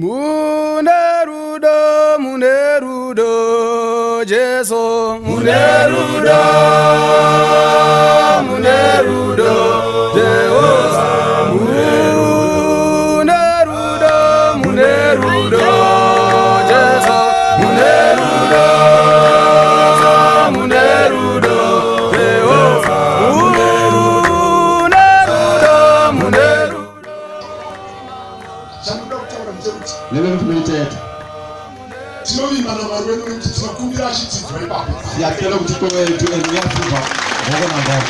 Mune rudo, mune rudo, Jesu, mune rudo, mune rudo, Jehova, mune rudo, mune rudo, Jesu, mune rudo, mune rudo, Jehova, mune rudo, mune rudo. Chandoda kutaura ndechekuti Lelo nto beyithetha. Tinovimba naMwari wedu nekuti tinokumbira achitinzwa ipapo. Siyacela kuThixo wethu and uyasiva ngoko nangoko.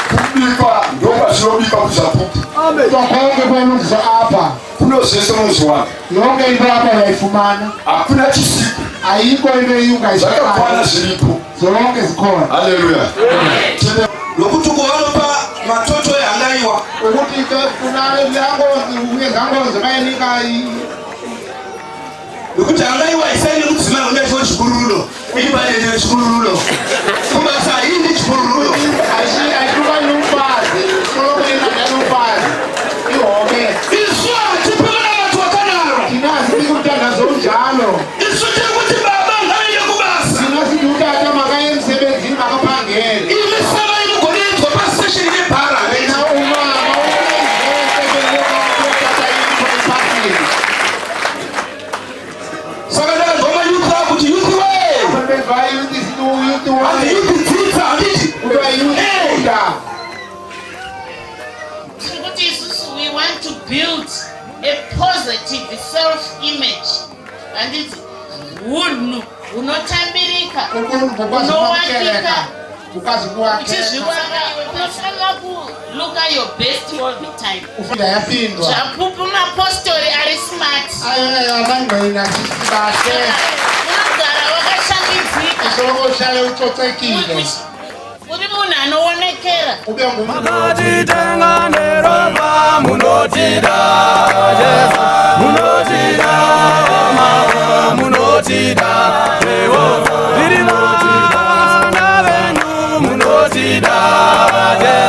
Kubikwa ndokwazvinobikwa kuZvapupu. Konke kwelungiswa apha. Kuno zvese unozviwana. Yonke into apha uyayifumana. Hakuna chisiku. Ayikho into Zvakakwana eyungayishiyayo. zviripo. Zonke zikhona. Haleluya. Nokuti uko vanopa matoto ehangaiwa. Ukuthi ke kunale langozi ngezangozi bayinika. Nokuti hangaiwa isai nemudzimai unoitwa chikururulo, iri padende rechikururulo, kubasa haindi chikururulo. Ayihlukani nomfazi, soloko inandana nomfazi ihobe. Isu hatipi vana vatu wakadaro. Thina asifiki umthandazo unjalo. Isu tiri kuti baba ngavaende kubasa. Thina sithi utata makaye emsebenzini, makaphangele. Imi savai mugonedzwa pasesheni nebhara. Wena umama uyethatha ipasini. Saka ndakanzwa mayouth akuti, "Youth we." Hanzi, "Youth, dzidza," handiti? Kuthiwa youth, funda. Tiri kuti isusu we want to build a positive self image, handiti? Hunhu hunotambirika, Ubuntu hunowanika. Ukwazi kuwakheka. Uchizviwaka, unofanira kulooka your best all the time. Ufunda yafindwa. Zvapupu mapostori ari smart. Amangqina bahle. Unogara wakashambidzika. Usoloko uhlale ucocekile. Uri munhu anoonekera. Ube ngumuntu. Makatitenga neropa, munotida Jesu, munotida mama, munotida Jehova, tiri vana venyu, munotida Jesu.